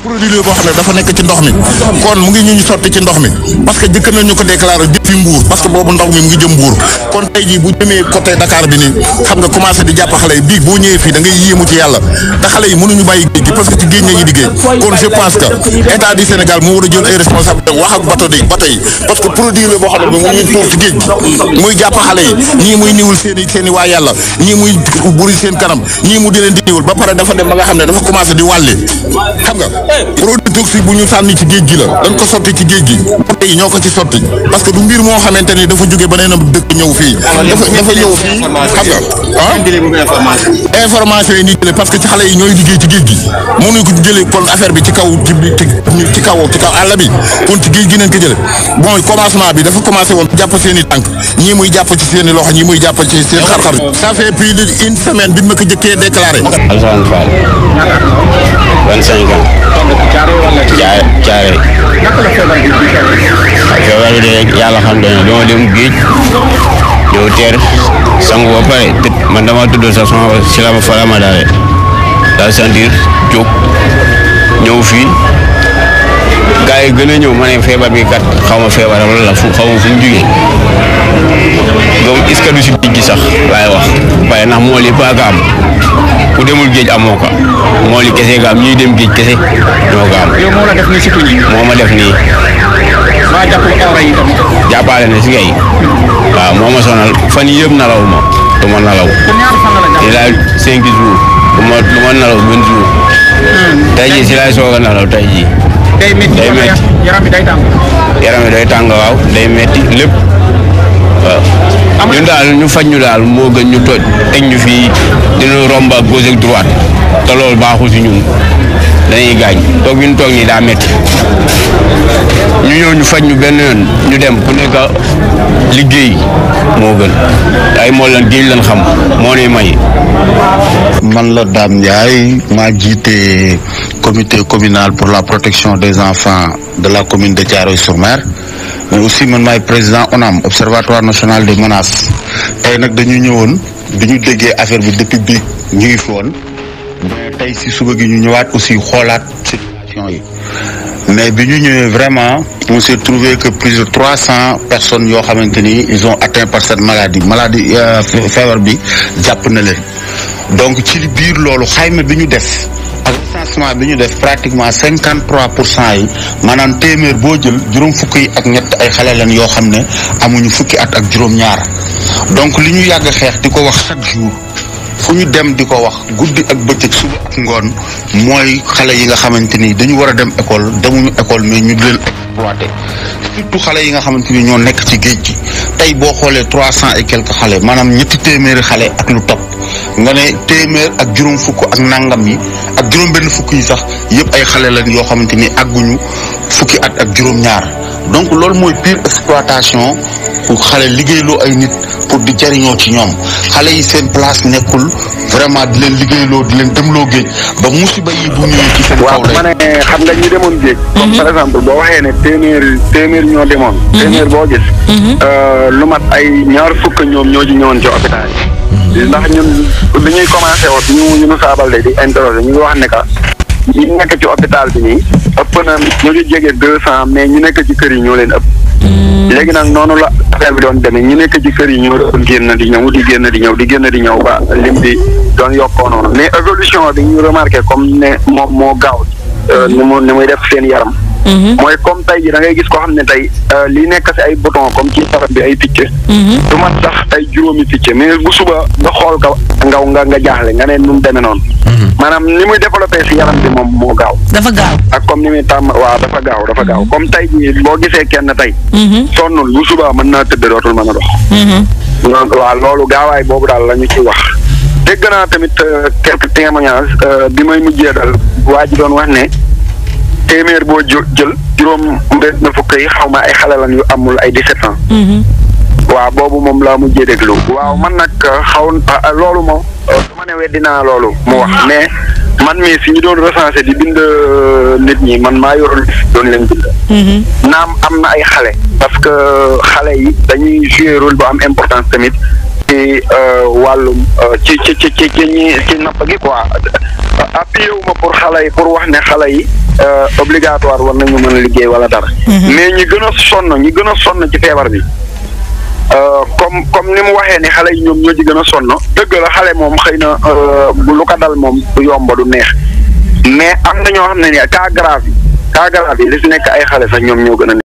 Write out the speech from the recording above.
produit boo xam ne dafa nekk ci ndox mi kon mu ngi ñu sotti ci ndox mi parce que jëkk nañu ko déclaré depuis Mbour parce que boobu ndox mi mu ngi jëm Mbour kon tey jii bu jëmee côté Dakar bi ni xam nga commencé di jàpp xale yi bii boo ñëwee fii da ngay yéemu ci yàlla te xale yi mënuñu bàyyi géej gi parce que ci géej nañu di géej kon je pense que état du Sénégal moo war a jël ay responsabilité wax ak bateau yi parce que produit la boo xam ne bi mu ñuy tuur ci géej gi muy jàpp xale yi ñii muy niwul seen i waa yàlla ñii muy buri seen kanam ñii mu di leen di niwul ba pare dafa dem ba nga xam ne dafa commencé di wàlle xam nga produit toxique bu ñu sànni ci géej gi la dañ ko sotti ci géej gi yi ñoo ko ci sotti parce que du mbir moo xamante ni dafa jóge ba nee na dëkk ñëw fii dafa ñëw fii xam nga information yi ni jëlee parce que ci xale yi ñooy liggéey ci géej gi mënuñu ko jëlee kon affaire bi ci kaw àll bi kon ci géej gi nañ ko jële bon commencement bi dafa commencé woon jàpp seen i tànk ñii muy jàpp ci seen i loxo ñii muy jàpp ci seen xar-xar ça fait plus d'une semaine bi ma ko jëkkee déclaré Alassane Fall 25 ans caare feebar bi de yàlla xam ne dama dem géej ñëw teer sangu ba pare man dama tudd sax sama si la ma fa ma daale daa sentir jóg ñëw fii gars yi gën a ñëw ma ne feebar bi kat xaw ma feebaram la fu xaw ma fu mu jugee donc est-ce que du si géej gi sax laay wax waaye ndax moo li paaka am ku demul géej amoo ko moo li kese nga am ñuy dem géej kese ñoo ko am. yow moo la def nii si tuñ. moo ma def nii. maa jàppale awra yi tam. jàppale na si kay waaw moo ma sonal fan yii yëpp nalaw ma du ma nalaw. pour ñaata fan la jàpp. il a 5 jours du ma nalaw benn jour. tey jii si laay soog a nalaw tey jii. day métti yaram bi day tàng. yaram bi day tàng waaw day métti lépp waaw. ñun daal ñu faj ñu daal moo gën ñu toj teg ñu fii dina romb ak gauche ak droite te loolu baaxul si ñun dañuy gaañ toog ñu toog nii daa métti ñu ñëw ñu faj ñu benn yoon ñu dem ku nekk liggéey moo gën ay moo lan géej lan xam moo nuy may. man la Dame Ndiaye maa jiite comité communal pour la protection des enfants de la commune de Thiaroye-sur-Mer mais aussi man maay président ONAM observatoire national des menaces tey nag dañu ñëwoon bi ñu déggee affaire bi depuis bi ñu ngi fi woon mais tey si suba gi ñu ñëwaat aussi xoolaat situation yi mais bi ñu ñëwee vraiment on s'est trouvé que plus de 300 personnes yoo xamante ni ils ont atteint par cette maladie feebar bi jàpp na leen donc ci biir loolu xayma bi ñu def ak recensement bi ñu def pratiquement 53% yi maanaam téeméer boo jël juróom fukk yi ak ñett ay xale lañ yoo xam ne amuñu fukki at ak juróom-ñaar donc li ñu yàgg xeex di ko wax chaque jour fu ñu dem di ko wax guddi ak bëccëg suba ak ngoon mooy xale yi nga xamante ni dañu war a dem école demuñu école mais ñu di leen exploité surtout xale yi nga xamante ni ñoo nekk ci géej gi tey boo xoolee 300 et quelques xale maanaam ñetti téeméeri xale ak lu topp nga ne téeméer ak juróom fukk ak nangam yi ak juróom benn fukk yi sax yëpp ay xale lañ yoo xamante ni àgguñu fukki at ak juróom-ñaar donc loolu mooy pire exploitation pour xale liggéeyloo ay nit pour di jariñoo ci ñoom xale yi seen place nekkul vraiment di leen liggéeyloo di leen demloo géej ba musiba yi bu ñëwee ci seen kaw lay. waaw ma ne xam nga ñu demoon géej. comme par exemple boo waxee ne téeméer ñoo demoon. téeméer boo gis. lu mat ay ñaar fukk ñoom ñoo ci ñëwoon ci hôpital yi. ndax ñun bi ñuy commencé woon ñu saabal de di interroger ñu ngi wax ne que ñi nekk ci hôpital bi nii ëpp na ñu ngi jege 200 mais ñu nekk ci kër yi ñoo leen ëpp. léegi nag noonu la affaire bi doon demee ñu nekk ci kër yi ñoo doon génn di ñëw di génn di ñëw ba lim bi doon yokkoo noonu mais évolution bi ñu remarqué comme ne moom moo gaaw ni muy def seen yaram. mooy comme tey ji da ngay gis koo xam ne tey li nekk si ay bouton comme ci yaram bi ay picc. du mat sax ay juróomi picc mais bu suba nga xool ko nga jaaxle nga ne nu mu demee noonu. maanaam ni muy développé si yaram bi moom moo gaaw. dafa gaaw ak comme ni muy tàmm waaw dafa gaaw comme tey jii boo gisee kenn tey. sonnul bu suba mën naa tëdd dootul mën a dox. donc waaw loolu gaawaay boobu daal la ñu ci wax. dégg naa tamit quelques témoignages bi may mujjee dal waa ji doon wax ne téeméer boo jël juróom benn fukk yi xaw ma ay xale lañ yu amul ay 17 ans. waaw boobu moom laa mujjee déglu. waaw man nag loolu moom dama ne weddi naa loolu mu wax mais man mii si ñu doon recensé di bind nit ñi man maa yoroon doon leen bind. naam am na ay xale. parce que xale yi dañuy jouer rôle bu am importance tamit ci wàllum ci napp gi quoi appuyé wu ma pour xale yi pour wax ne xale yi obligatoire war nañu mën a liggéey wala dara. mais ñi gën a sonn ci feebar bi. comme ni mu waxee ni xale yi ñoom ñoo ci gën a sonn dëgg la xale moom xëy na lu ko dal moom du yomb du neex mais am na ñoo xam ne ni cas grave yi li si nekk ay xale sax ñoom ñoo gën a